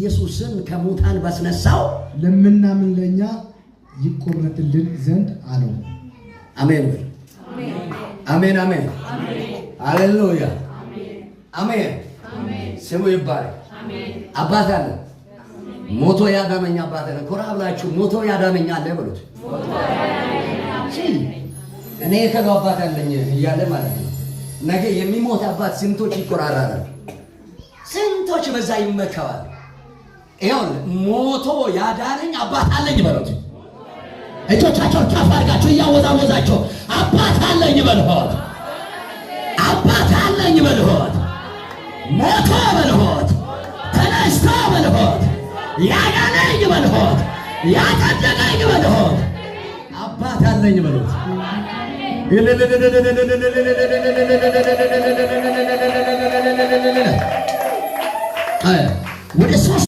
ኢየሱስን ከሙታን ባስነሳው ለምናምን ለእኛ ይቆረጥልን ዘንድ አለው። አሜን በል። አሜን አሜን። ሃሌሉያ፣ አሜን። ስሙ ይባረክ። አባት አለ፣ ሞቶ ያዳነኝ አባት አለ። ኮራ ብላችሁ ሞቶ ያዳነኝ አለ በሉት። እኔ የከለው አባት አለኝ እያለ ማለት ነው። ነገ የሚሞት አባት ስንቶች ይኮራራል፣ ስንቶች በዛ ይመካዋል። ይኸውልህ ሞቶ ያዳነኝ አባት አለኝ በሉት። እጆቻቸውን ከፍ አድርጋችሁ እያወዛወዛቸው አባት አለኝ በልሆት፣ አባት አለኝ በልሆት፣ ሞቶ በልሆት፣ ተነስቶ በልሆት፣ ያዳነኝ በልሆት፣ ያጸደቀኝ በልሆት፣ አባት አለኝ በሉት። ወደ 3